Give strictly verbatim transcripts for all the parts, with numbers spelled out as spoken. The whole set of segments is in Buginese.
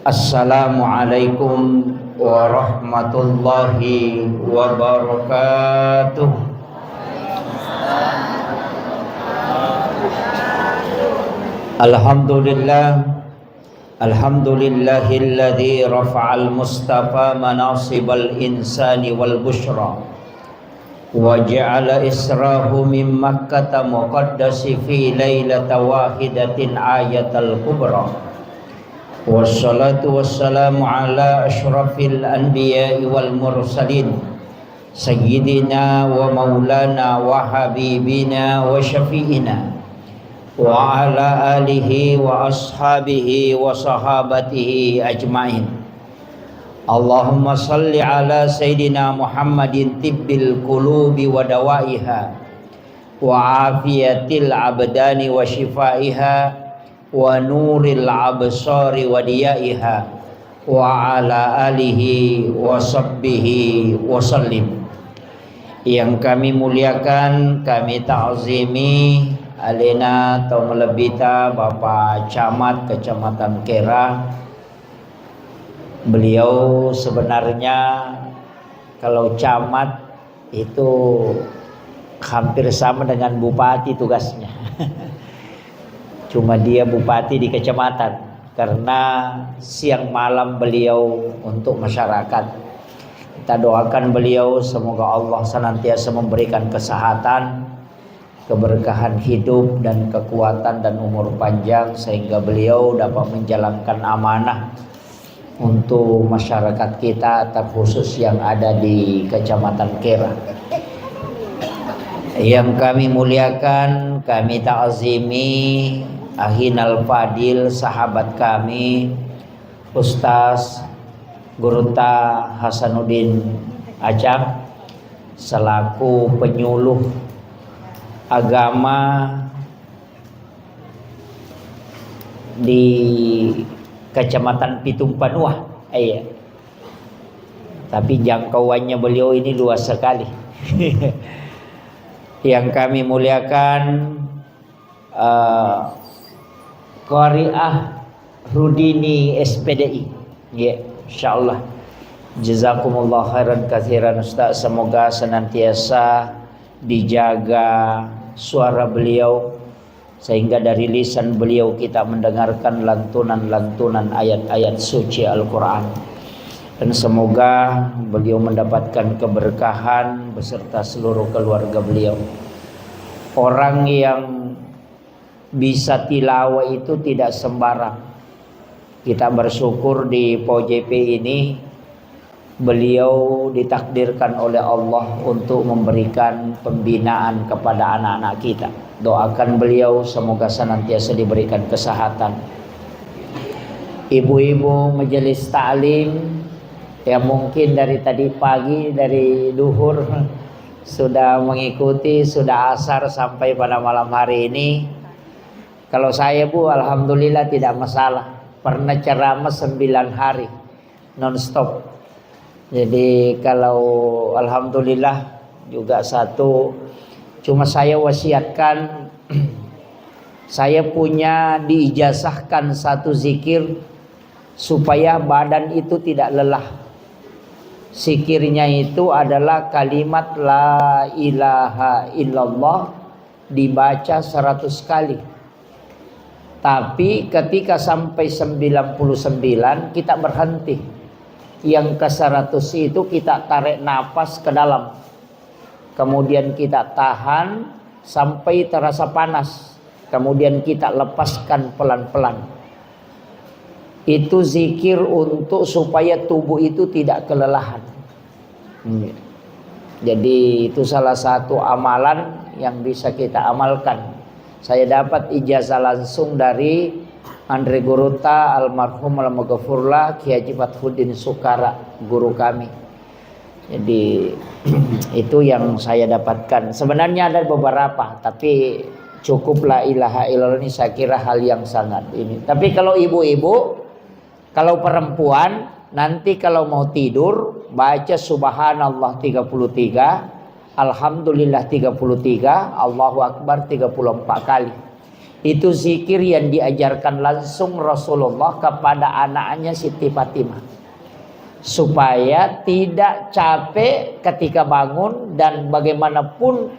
Assalamualaikum warahmatullahi wabarakatuh. Alhamdulillah. Alhamdulillahilladzi rafa'al mustafa manasibal insani wal busyra. Wa ja'ala israhu min Makkata muqaddasi fi lailata wahidatin ayatal kubra. Wassalatu wassalamu ala asyrafil anbiya'i wal mursalin, sayyidina wa maulana wa habibina wa syafi'ina, wa ala alihi wa ashabihi wa sahabatihi ajmain. Allahumma salli ala sayyidina Muhammadin tibbil qulubi wa dawaiha, wa afiyatil abdani wa shifaiha, wa nuril absari wa diyaiha, wa ala alihi wa sahbihi wa sallim. Yang kami muliakan, kami ta'zimi alena tau malebbita Bapak Camat Kecamatan Kera. Beliau sebenarnya kalau camat itu hampir sama dengan bupati tugasnya. Cuma dia bupati di kecamatan, karena siang malam beliau untuk masyarakat. Kita doakan beliau, semoga Allah senantiasa memberikan kesehatan, keberkahan hidup dan kekuatan dan umur panjang, sehingga beliau dapat menjalankan amanah untuk masyarakat kita, terkhusus yang ada di Kecamatan Kera. Yang kami muliakan, kami ta'zimi Akhinal Fadil, sahabat kami, Ustaz Gurutta Hasanuddin Acang, selaku penyuluh agama di Kecamatan Pitung Panua. Iya. Tapi jangkauannya beliau ini luas sekali. Yang kami muliakan, eh, Qariah Rudini, S P D I. Ya, insyaallah. Jazakumullah khairan katsiran, Ustaz. Semoga senantiasa dijaga suara beliau, sehingga dari lisan beliau kita mendengarkan lantunan-lantunan ayat-ayat suci Al-Quran. Dan semoga beliau mendapatkan keberkahan beserta seluruh keluarga beliau. Orang yang bisa tilawah itu tidak sembarang. Kita bersyukur di P O J P ini, beliau ditakdirkan oleh Allah untuk memberikan pembinaan kepada anak-anak kita. Doakan beliau semoga senantiasa diberikan kesehatan. Ibu-ibu majelis taklim yang mungkin dari tadi pagi, dari duhur, sudah mengikuti, sudah asar sampai pada malam hari ini. Kalau saya, Bu, alhamdulillah tidak masalah. Pernah ceramah sembilan hari non-stop. Jadi kalau alhamdulillah juga satu, cuma saya wasiatkan, saya punya diijazahkan satu zikir supaya badan itu tidak lelah. Zikirnya itu adalah kalimat la ilaha illallah dibaca seratus kali. Tapi ketika sampai sembilan puluh sembilan, kita berhenti. Yang ke seratus itu kita tarik napas ke dalam. Kemudian kita tahan sampai terasa panas. Kemudian kita lepaskan pelan-pelan. Itu zikir untuk supaya tubuh itu tidak kelelahan. Iya. Jadi itu salah satu amalan yang bisa kita amalkan. Saya dapat ijazah langsung dari Andre Gurutta, almarhum, almaghfurlah, Kiai Haji Fathuddin Sukara, guru kami. Jadi itu yang saya dapatkan. Sebenarnya ada beberapa, tapi cukup la ilaha illallah ini saya kira hal yang sangat ini. Tapi kalau ibu-ibu, kalau perempuan, nanti kalau mau tidur, baca subhanallah tiga puluh tiga, alhamdulillah tiga puluh tiga, Allahu Akbar tiga puluh empat kali. Itu zikir yang diajarkan langsung Rasulullah kepada anaknya Siti Fatimah. Supaya tidak capek ketika bangun dan bagaimanapun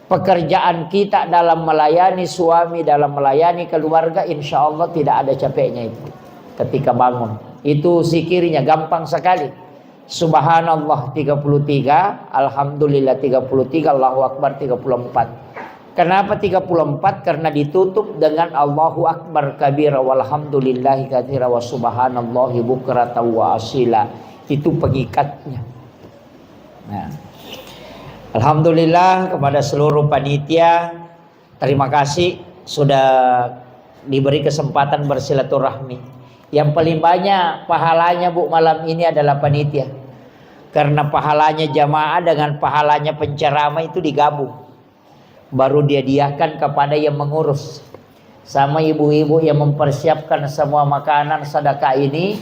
pekerjaan kita dalam melayani suami, dalam melayani keluarga, insya Allah tidak ada capeknya itu ketika bangun. Itu zikirnya gampang sekali. Subhanallah tiga puluh tiga, Alhamdulillah tiga puluh tiga, Allahu Akbar tiga puluh empat. Kenapa tiga puluh empat? Karena ditutup dengan Allahu Akbar kabira, walhamdulillahi katsira, wa subhanallahi bukratan wa asila. Itu pengikatnya. Nah. Alhamdulillah kepada seluruh panitia, terima kasih sudah diberi kesempatan bersilaturahmi. Yang paling banyak pahalanya, Bu, malam ini adalah panitia. Karena pahalanya jamaah dengan pahalanya penceramah itu digabung. Baru dia diakan kepada yang mengurus. Sama ibu-ibu yang mempersiapkan semua makanan sedekah ini,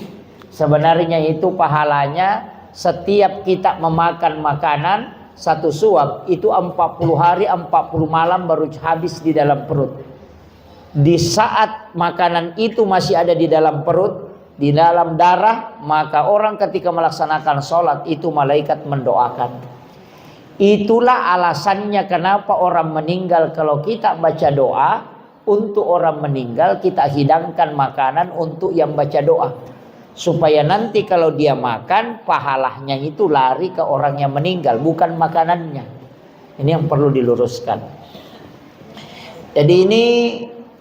sebenarnya itu pahalanya setiap kita memakan makanan satu suap itu empat puluh hari, empat puluh malam baru habis di dalam perut. Di saat makanan itu masih ada di dalam perut, di dalam darah, maka orang ketika melaksanakan sholat itu malaikat mendoakan. Itulah alasannya kenapa orang meninggal, kalau kita baca doa untuk orang meninggal, kita hidangkan makanan untuk yang baca doa. Supaya nanti kalau dia makan, pahalanya itu lari ke orang yang meninggal, bukan makanannya. Ini yang perlu diluruskan. Jadi ini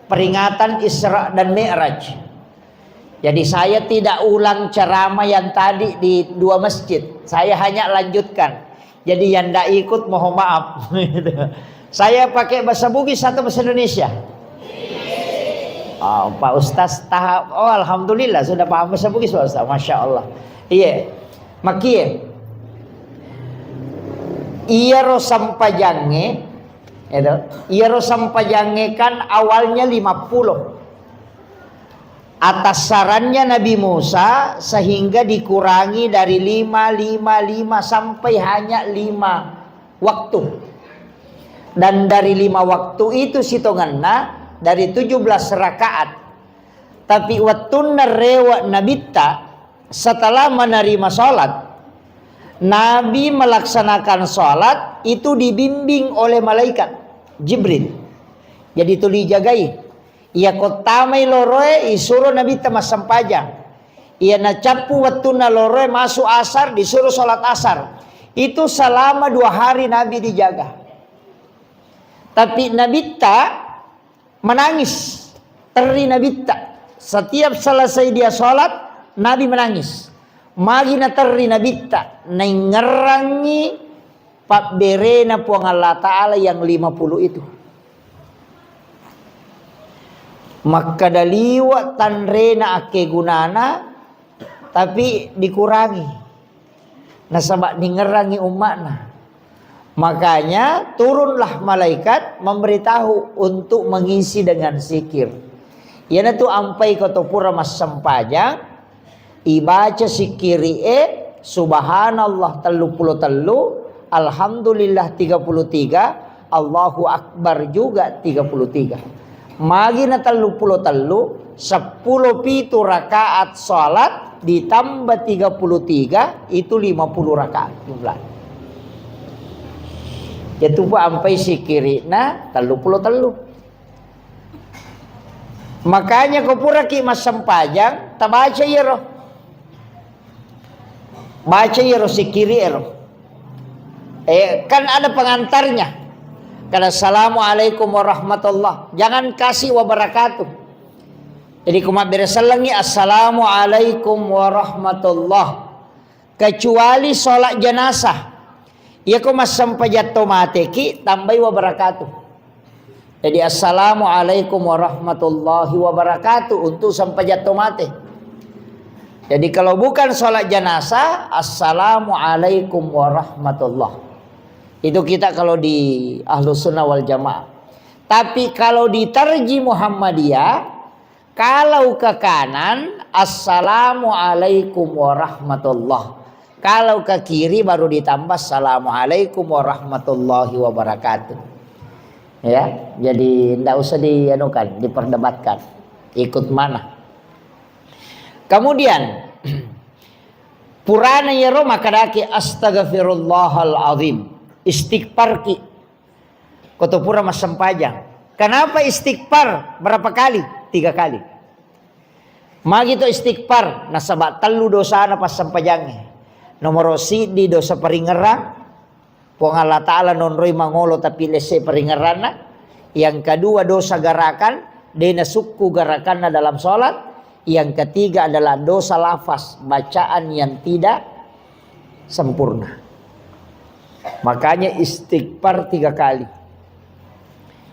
peringatan Isra dan Mi'raj. Jadi saya tidak ulang ceramah yang tadi di dua masjid. Saya hanya lanjutkan. Jadi yang tidak ikut mohon maaf. Saya pakai bahasa Bugis atau bahasa Indonesia? Ah, Pak Ustaz tahap, oh, alhamdulillah sudah paham bahasa Bugis, Pak Ustaz. Masya Allah. Iya. Makie. Iyaro sampajangnge, itu, iyaro sampajangnge kan awalnya lima puluh. Atas sarannya Nabi Musa, sehingga dikurangi dari lima, lima, lima sampai hanya lima waktu. Dan dari lima waktu itu sitongenna dari tujuh belas rakaat. Tapi wettunna rewe Nabitta, setelah menerima sholat, Nabi melaksanakan sholat itu dibimbing oleh malaikat Jibril. Jadi tuli jagai. Iya ko tamai loroe, isuro Nabitta massempajang. Iya nacappu wettunna loroe masuk asar, disuruh sholat asar. Itu selama dua hari Nabi dijaga. Tapi Nabitta menangis. Terri Nabitta. Setiap selesai dia sholat, Nabi menangis. Magi naterri Nabitta, naingngerangngi pabberena Puang Allah Ta'ala yang lima puluh itu. Makkeda liwe' tanrena akkegunana, tapi dikurangi. Nasaba ningngerangngi umma'na. Makanya turunlah malaikat memberitahu untuk mengisi dengan zikir. Iyanatu ampai ko to pura massempajang, ibaca sikkiri'e, subhanallah telluppulo tellu, alhamdulillah tiga puluh tiga, Allahu Akbar juga tiga puluh tiga. Magi na telluppulo tellu, seppulo pitu rakaat salat ditambah tiga puluh tiga, itu lima puluh rakaat jumlah. Itu pa ampai sikkiri'na telluppulo tellu. Makanya ko puraki massempajang, tabaca iyaro. Baca iyaro sikkiri ero. Eh, kan ada pengantarnya. Kada, "Assalamualaikum warahmatullah." Jangan kasih wabarakatuh. Jadi, ko mabbere sellengngi, "Assalamualaikum warahmatullah." Kecuali sholat jenazah. Iya ko massempajang to mateki, tambai wabarakatuh. Jadi, "Assalamualaikum warahmatullahi wabarakatuh" untuk sempajang to mate. Jadi, kalau bukan sholat jenazah, "Assalamualaikum warahmatullah." Itu kita kalau di Ahlus Sunnah wal Jamaah. Tapi kalau di Tarji Muhammadiyah, kalau ke kanan, "Assalamualaikum warahmatullah." Kalau ke kiri baru ditambah, "Assalamualaikum warahmatullahi wabarakatuh." Ya, jadi ndak usah dianukan, diperdebatkan. Ikut mana? Kemudian, purana iyaro makkadaki, "Astaghfirullahal azim." Istighfarki. Koto pura massempajang. Kenapa istighfar? Berapa kali? Tiga kali. Magi to istighfar, nasaba tellu dosana passempajangnge. Nomoro siddi dosa paringerang, Puang Allah Ta'ala nonroi mangolo tapi lesse paringeranna. Yang kedua dosa gerakan, dena sukku gerakanna dalam sholat. Yang ketiga adalah dosa lafaz, bacaan yang tidak sempurna. Makanya istighfar tiga kali.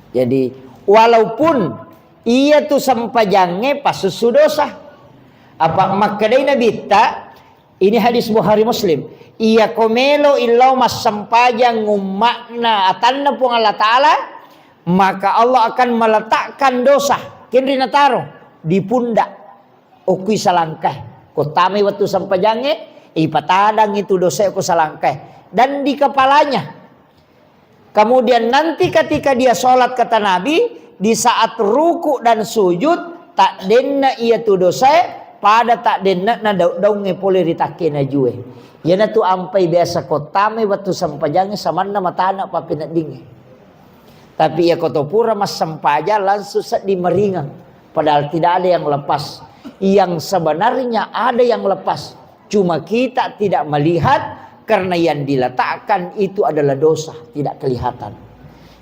Jadi, walaupun iya tu sempajangnge pasussu dosa. Apa makkedai Nabitta, ini hadis Bukhari Muslim, iya ko melo illau massempajang umma'na atanna Puang Allah Ta'ala, maka Allah akan meletakkan dosa, kenri nataro, di pundak. Okkui salangkae. Ko tamai wettu sempajangnge, ipatadang itu dosa ko salangkae. Dan di kepalanya. Kemudian nanti ketika dia sholat, kata Nabi, di saat ruku dan sujud, tak denna iya tu dosae, pada tak denna na daung-daungnge pole ri takke najue. Iyanatu ampai biasa ko tamai wettu sempajangnge samanna matana papeneddingnge. Tapi iya koto pura massempajang langsung seddi maringeng. Padahal tidak ada yang lepas. Yang sebenarnya ada yang lepas. Cuma kita tidak melihat karena yang diletakkan itu adalah dosa, tidak kelihatan.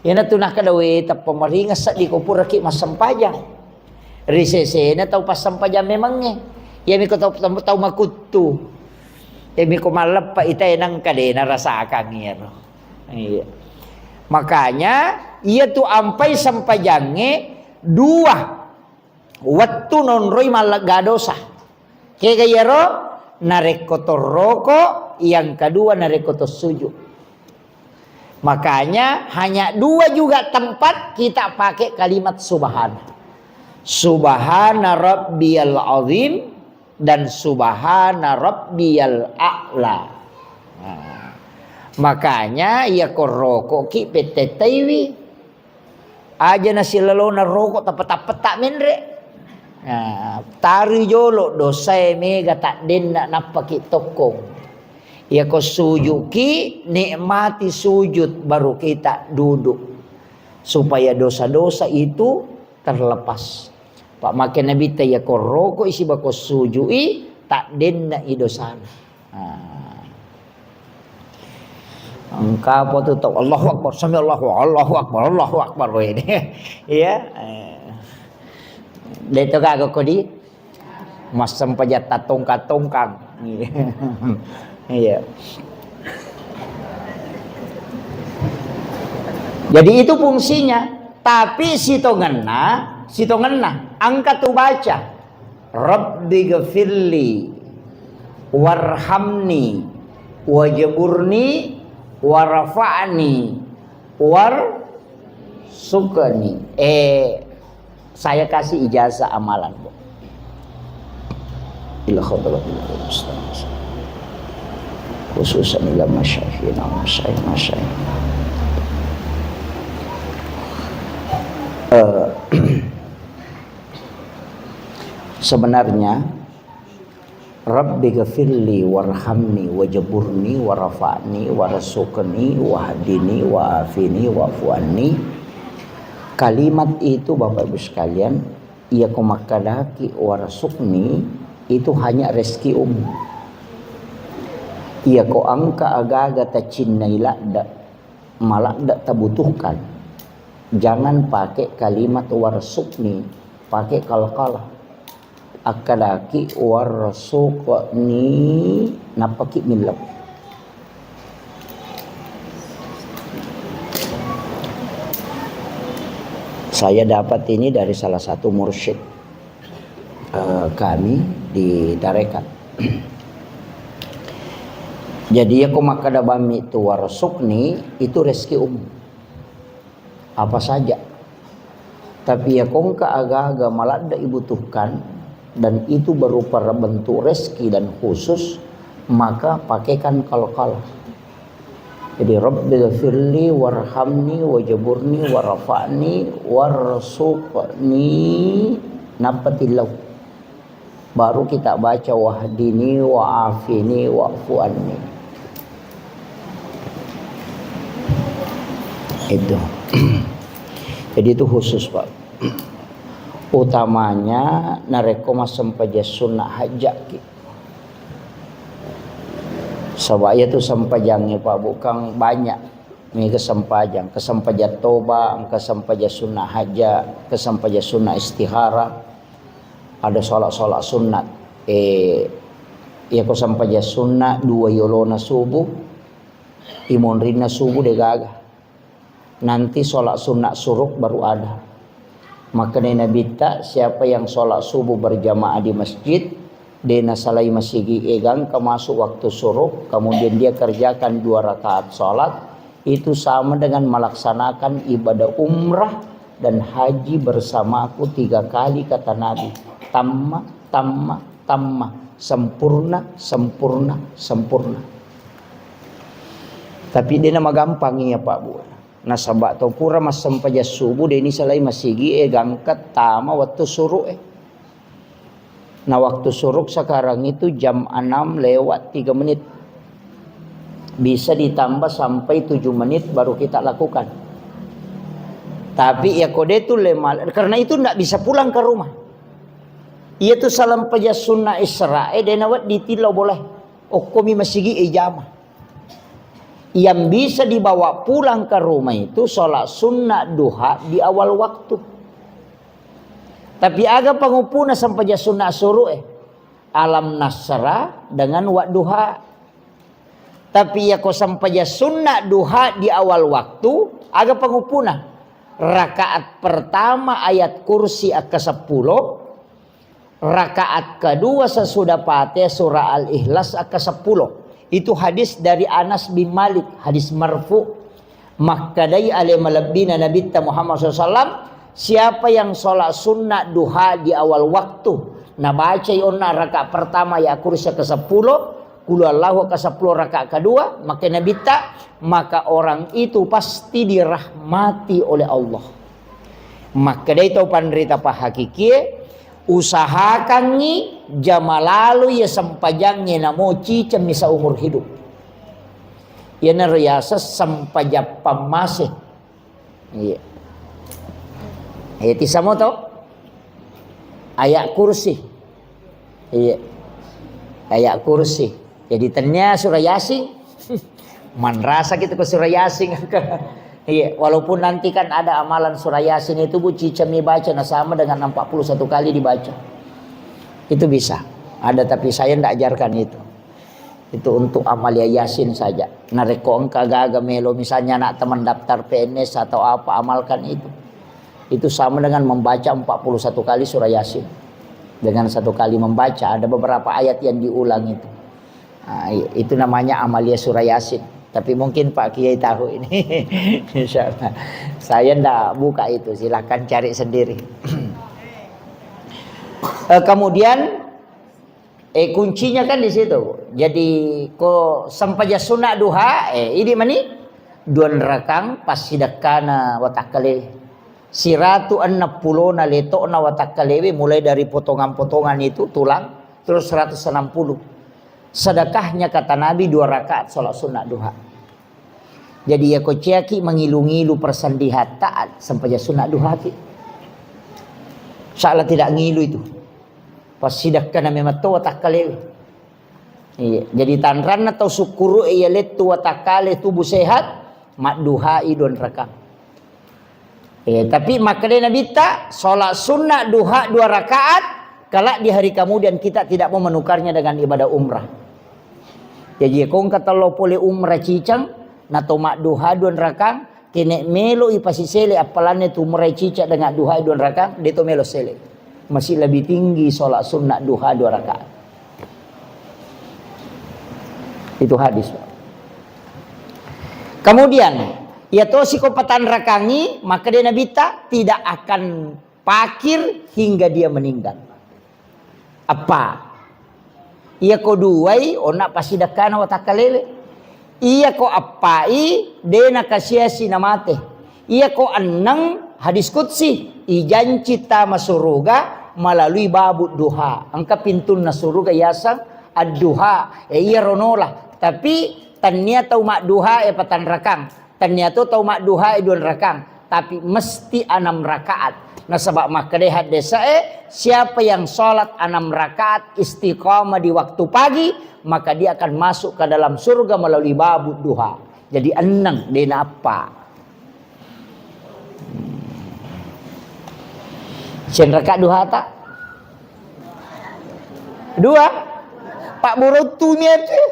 Iyanatu nakkeda we teppa maringeng seddi ko puraki massempajang. Ri sesena tau passempajang memangnge. Iyami ko tau, tau, tau makuttu. Iyami ko malleppa ita enang kadena rasakang iyaro. Iya. Makanya, iya tu ampai sempajangnge dua wettu nonroi mallegga dosa. Kega iyaro? Narekko torroko, yang kedua narekko tossuju. Makanya hanya dua juga tempat kita pakai kalimat subhana. Subhana rabbiyal azim dan subhana rabbiyal a'la. Nah, makanya iya ko rokoki pettettaiwi. Aja nasilolona roko tappa-tappetta menre. Nah, tari jolo dosae mega taddenna nappaki tokkong. Iya ko sujuki, nikmati sujud baru kita duduk. Supaya dosa-dosa itu terlepas. Pak make Nabitta iya ko roko isi bako sujui, taddenna i dosana. Nah. Engka apa tu tau Allahu Akbar, sami Allahu, Allahu Akbar, Allahu Akbar, weh. Iya. Eh. De to gaga kodi massempajang tattongkang-tongkang. Iya. Jadi itu fungsinya. Tapi sitongenna, sitongenna, engka tu baca, "Rabbi gfirli warhamni wajburni warfa'ni warsuqni." Eh, saya kasih ijazah amalan, Bu. Ila hadratil Ustaz. Khususan ila masyayikhina, masyayikh, masyayikh. Eh, sebenarnya, "Rabbi gfirli warhamni wajburni warfa'ni warsuqni wahdini wa'afini wa'fu anni." Kalimat itu, Bapak Ibu sekalian, iya ko makkadaki warsuqni, itu hanya rezeki umum. Iya ko engka aga-aga tacinnai ladde, maladde tabutuhkan, jangan pakai kalimat warsuqni, pakai qalqalah. Akkadaki warsuqni, nappaki milleng. Saya dapat ini dari salah satu mursyid, eh, kami di tarekat. Jadi, iya ko makkada bammi tu warsuqni, itu rezeki umum. Apa saja. Tapi iya ko engka aga-aga maladde ibutuhkan dan itu berupa bentuk rezeki dan khusus, maka pakaikan qalqalah. Jadi, "Rabbighfirli warhamni wajburni warfa'ni warzuqni," nappa tillau. Baru kita baca, "Wahdini wa'afini wa'fu anni." Itu. Jadi, itu khusus, Pak. Utamanya narekko massempajang sunna hajjaki. Saba' iyatu sempajangnge, Pak, bukan banyak. Mega sempajang, kesempajang toba, engka sempajang sunnah hajat, kesempajang sunnah istihara, ada sholat-sholat sunnat. Eh, iyako sempajang sunnah dua yolona subuh, imonrinna subuh degaga. Nanti sholat sunnah suruk baru ada. Makkedai Nabitta, siapa yang sholat subuh berjamaah di masjid, de nasalai masigi, egangka masuk waktu suruk, kemudian dia kerjakan dua rakaat sholat, itu sama dengan melaksanakan ibadah umrah dan haji bersamaku tiga kali, kata Nabi. Tamma, tamma, tamma. Sempurna, sempurna, sempurna. Tapi de namagampang iya, Pak, Bu. Nasaba to pura massempajang subuh, de nisalai masigi, eh, gangka tama waktu suruk, eh. Nah, waktu suruk sekarang itu jam enam lewat tiga menit. Bisa ditambah sampai tujuh menit baru kita lakukan. Tapi ya kode tu lema, karena itu ndak bisa pulang ke rumah. Iya tu salempajang sunnah Isra, eh, de nawedding tillau boleh. Okkomi masigi, eh, jama. Yang bisa dibawa pulang ke rumah itu sholat sunnah duha di awal waktu. Tapi aga pangupuna sempajang sunnah suruk, eh? Alam nasra dengan wadduha. Tapi iyako sempajang sunnah duha di awal waktu, aga pangupuna? Rakaat pertama ayat kursi akka seppulo, rakaat kedua sesudah Fatihah surah Al-Ikhlas akka seppulo. Itu hadis dari Anas bin Malik, hadis marfu. Makkedai ale malebbina Nabitta Muhammad sallallahu alaihi wasallam, siapa yang sholat sunnah duha di awal waktu, nabacai onna rakaat pertama ya kursi ke seppulo, kulu Allahu ke seppulo rakaat kedua, maka Nabitta, maka orang itu pasti dirahmati oleh Allah. Makkedai tau panrita pahakikie, usahakangngi jamalalu ya sempajangnge namo cicemmi seumur hidup. Iyanaro yaseng sempajang pammase. Iya. Eh, tisamo to? Ayat kursi. Iya. Ayat kursi. Jadi tennia surah Yasin. Manrasa kita ke surah Yasin. Iya, walaupun nanti kan ada amalan surah Yasin itu, Bu, cicami baca, nah, sama dengan empat puluh satu kali dibaca. Itu bisa. Ada, tapi saya ndak ajarkan itu. Itu untuk amalia Yasin saja. Narekko engka gaga melo, misalnya anak teman daftar P N S atau apa, amalkan itu. Itu sama dengan membaca empat puluh satu kali surah Yasin. Dengan satu kali membaca, ada beberapa ayat yang diulang itu. Ah, i-, itu namanya amalia surah Yasin. Tapi mungkin Pak Kiai tahu ini. Insya Allah. Saya ndak buka itu, silahkan cari sendiri. Eh, kemudian, eh, kuncinya kan di situ. Jadi, ko sempajang sunat duha, eh, idi mani duan rakang passidekkana watakkale. Siratu enneng pulona letokna watakkalewe, mulai dari potongan-potongan itu, tulang, terus seratus enam puluh. Sedekahnya, kata Nabi, dua rakaat sholat sunat duha. Jadi, iya ko ciaki mangilu-ngilu persendihatta, sempajang sunat duhaki. Salah tidak ngilu itu. Passidekkana memang to watakkalewe. Iya, jadi tanranna tau sukkuru iya lettu watakkale tubuh sehat, madduhai duan rakang. Eh, tapi makkeda Nabitta, sholat sunnah duha dua rakaat, kelak di hari kemudian kita tidak mau menukarnya dengan ibadah umrah. Jadi, kongka tello pole umrah cicang, nato madduha duan rakang, kene melo ipasisele appalanne tu umrah cicang dengan duha duan rakang, deto melo sele. Masih lebih tinggi sholat sunnah duha dua rakaat. Itu hadis, Pak. Kemudian, iya tosi ko patanrakangi, makkeda Nabitta, tidak akan pakir hingga dia meninggal. Apa? Iya ko duai, onna passidekkana watakkalewe. Iyako appai, de' nakasiasi namate. Iyako enneng, hadis qudsi, ijanci tama suruga melalui babu duha. Engka pintunna suruga yaseng ad-duha. E, iyaro nola. Tapi tennia tau madduha e patanrakang. Tennia to tau madduha e duanrakang. Tapi mesti enam rakaat. Nasaba makkeda haddesae, siapa yang sholat enam rakaat istiqamah di waktu pagi, maka dia akan masuk ke dalam surga melalui babu duha. Jadi enneng, de' naappa. Sen rakaat duhata? Dua? Pak Buruttu miatu.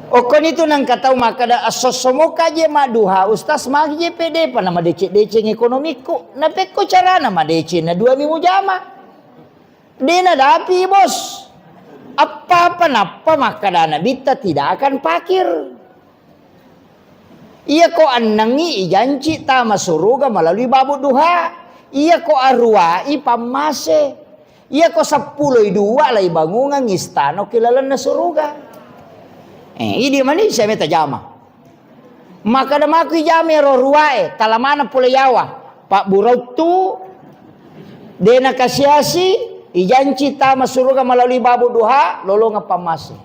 Okkoni tu nengka tau makkeda, "Esso-esso moka je madduha, Ustaz, magi je pede pa na madeceng-deceng ekonomiku." Napekko carana madeceng na dua mi mujama. De' nadapi, Bos. Apa-apa nappa makkeda Nabitta tidak akan pakir. Iyako ennengngi ijanci tama suruga melalui babu duha. Iyako aruwai pammase. Iyako seppuloi dua lai bangungang istana ki lalenna suruga. Eh, idi mani saya meta jama. Makkeda mako ijama ero ruwae, tala maneng pole yawa. Pak Buruttu, de' nakasiasi, ijanci tama suruga melalui babu duha, lolongeng pammase.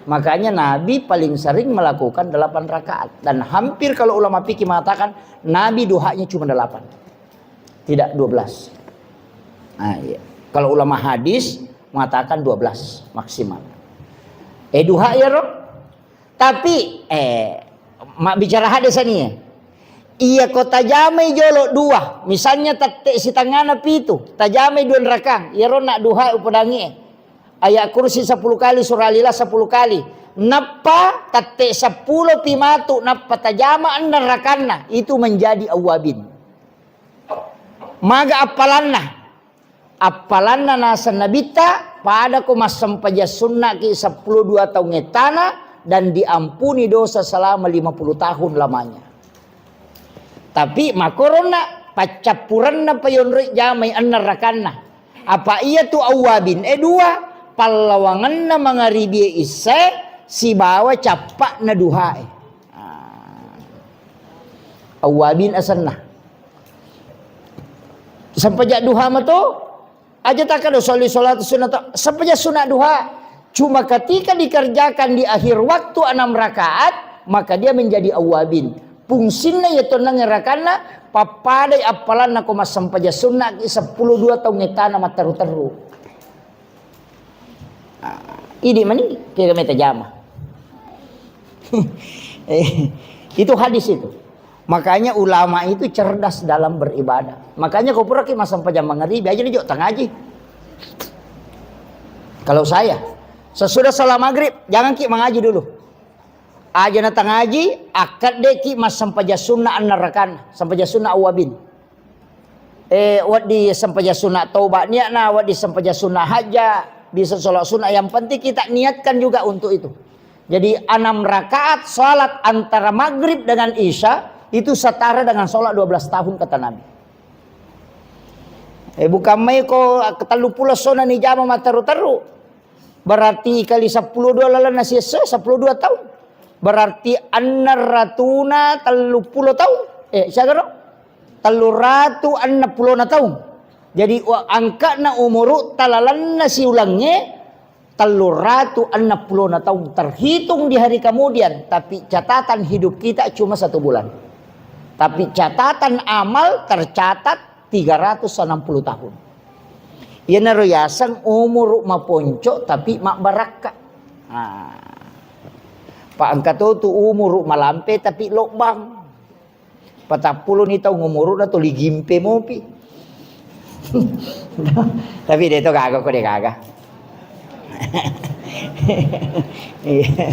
Makanya Nabi paling sering melakukan delapan rakaat. Dan hampir kalau ulama fikih mengatakan, Nabi duhanya cuma delapan. Tidak dua belas. Nah, iya. Kalau ulama hadis mengatakan dua belas maksimal. Eh, duha ya, Rob? Tapi, eh, mabbicara hadis ini ya. Iyako tajamai jolo dua, misalnya tette sitengana pitu, tajamai duanrakang, iyaro na duha upodangi e. Ayat kursi sepuluh kali, surah Al-Ikhlas sepuluh kali. Nappa tette seppulo pi matu, nappa tajama enneng rakanna, itu menjadi awwabin. Maga appalanna? Appalanna naseng Nabitta, pada ko massempajang sunnaki seppulo dua taung ettana dan diampuni dosa selama lima puluh tahun lamanya. Tapi makoronna paccappurenna payonroi jamai enneng rakanna. Apa iya tu awwabin e dua, pallawangenna mangaribie issae sibawa cappa'na duhae. Ah. Awwabin asenna. Sempajang duha mato, aja takkeda sholli sholatu sunnah, sempajang sunat duha. Cuma ketika dikerjakan di akhir waktu enam rakaat, maka dia menjadi awwabin. Fungsinna iya tonnang rakanna, pappadai appalanna ko massempajang sunnaki seppulo dua taung ettana matteru-teru. Ah, idi mani kega meta jama. Eh, itu hadis itu. Makanya ulama itu cerdas dalam beribadah. Makanya ko puraki massempajang mangaribi, aja jo tangaji. Kalau saya, sesudah salat maghrib, jangan ki mangaji dulu. Aja na tangaji, akkaddeki massempajang sunnah enneng rakanna, sempajang sunnah awwabin. Eh, wedding sempajang sunat tauba niatna, wedding sempajang sunat hajja, bisa sholat sunat. Yang penting kita niatkan juga untuk itu. Jadi, enam rakaat sholat antara maghrib dengan isya itu setara dengan sholat dua belas tahun, kata Nabi. Eh, bukan main ko tellu pulo sona ni jama matteru-teru. Berarti kali seppulo dua lalenna siesso, seppulo dua taung. Berarti enneng ratuna tellu pulo taung. Eh, siaga ro? Tellu ratu enneng pulona taung. Jadi, wa-, angka'na umuru talalenna siulengnge tellu ratu enneng pulona taung terhitung di hari kemudian. Tapi catatan hidup kita cuma satu bulan. Tapi catatan amal tercatat tiga ratus enam puluh tahun. Iyanaro yaseng umuru maponco tapi mabbarakka. Ah. Pa engka to tu umuru malampe tapi lobbang. Patappulo ni taung umuruna tuli gimpe mopi. Tapi de to gaga ko de gaga. Iya.